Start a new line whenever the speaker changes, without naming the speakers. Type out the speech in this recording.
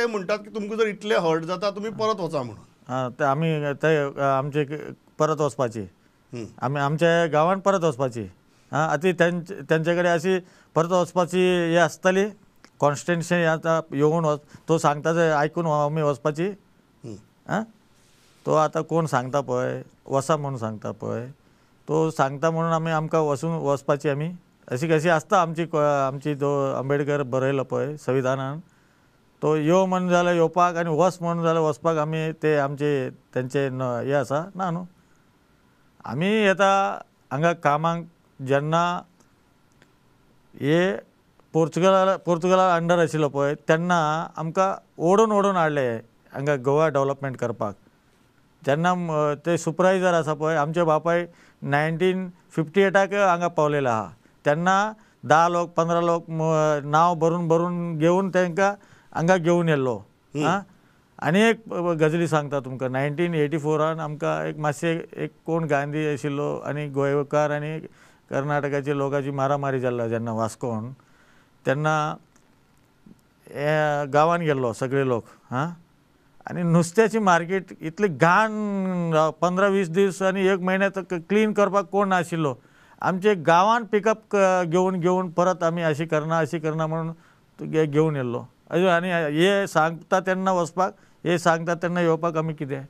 ते म्हणटात की तुमकां जर इतले हर्ट जाता तुमी परत वचा म्हणून.
आं, ते आमी ते आमचे परत वचपाची, आमी आमच्या गांवान परत वचपाची. आं, आतां तेंचे कडेन अशी परत वचपाची हे आसतली कॉन्स्टंटशी. आतां येवन वच तो सांगता ते आयकून आमी वचपाची. आं, तो आतां कोण सांगता पळय वसा म्हणून सांगता पळय, तो सांगता म्हणून आमी आमकां वचून वचपाची. आमी अशी कशी आसता आमची आमची जो आंबेडकर बरयलो पळय संविधानान, तो यो म्हणून जाल्यार येवपाक आनी वच म्हणून जाल्यार वचपाक आमी ते आमचे तेंचे हे आसा ना न्हू. आमी येता हांगा कामाक जेन्ना हे पोर्तुगला अंडर आशिल्लो पळय तेन्ना आमकां ओडून ओडून हाडले हांगा गोवा डेवलपमेंट करपाक. जेन्ना ते सुपरवायजर आसा पळय आमचे बापाय 1958 हांगा पावलेले आहा, तेन्ना 10 लोक 15 लोक नांव भरून भरून घेवन तांकां हांगा घेवन येयल्लो. आं, आनी एक गजली सांगता तुमकां, 1984 आमकां एक मातशें एक कोण गांधी आशिल्लो आनी गोंयकार आनी कर्नाटकाचे लोकांची मारामारी जाल्लो जेन्ना वास्कोन, तेन्ना गांवान गेल्लो सगळे लोक. हां, आनी नुस्त्याची मार्केट इतली घाण 15-20 दीस आनी एक म्हयन्याक क्लीन करपाक कोण नाशिल्लो. आमचे गांवान पिकअप घेवन घेवन परत आमी अशी करना अशी करना म्हणून घेवन येयल्लो. आनी हे सांगता तेन्ना वचपाक, हे सांगता तेन्ना येवपाक आमी कितें.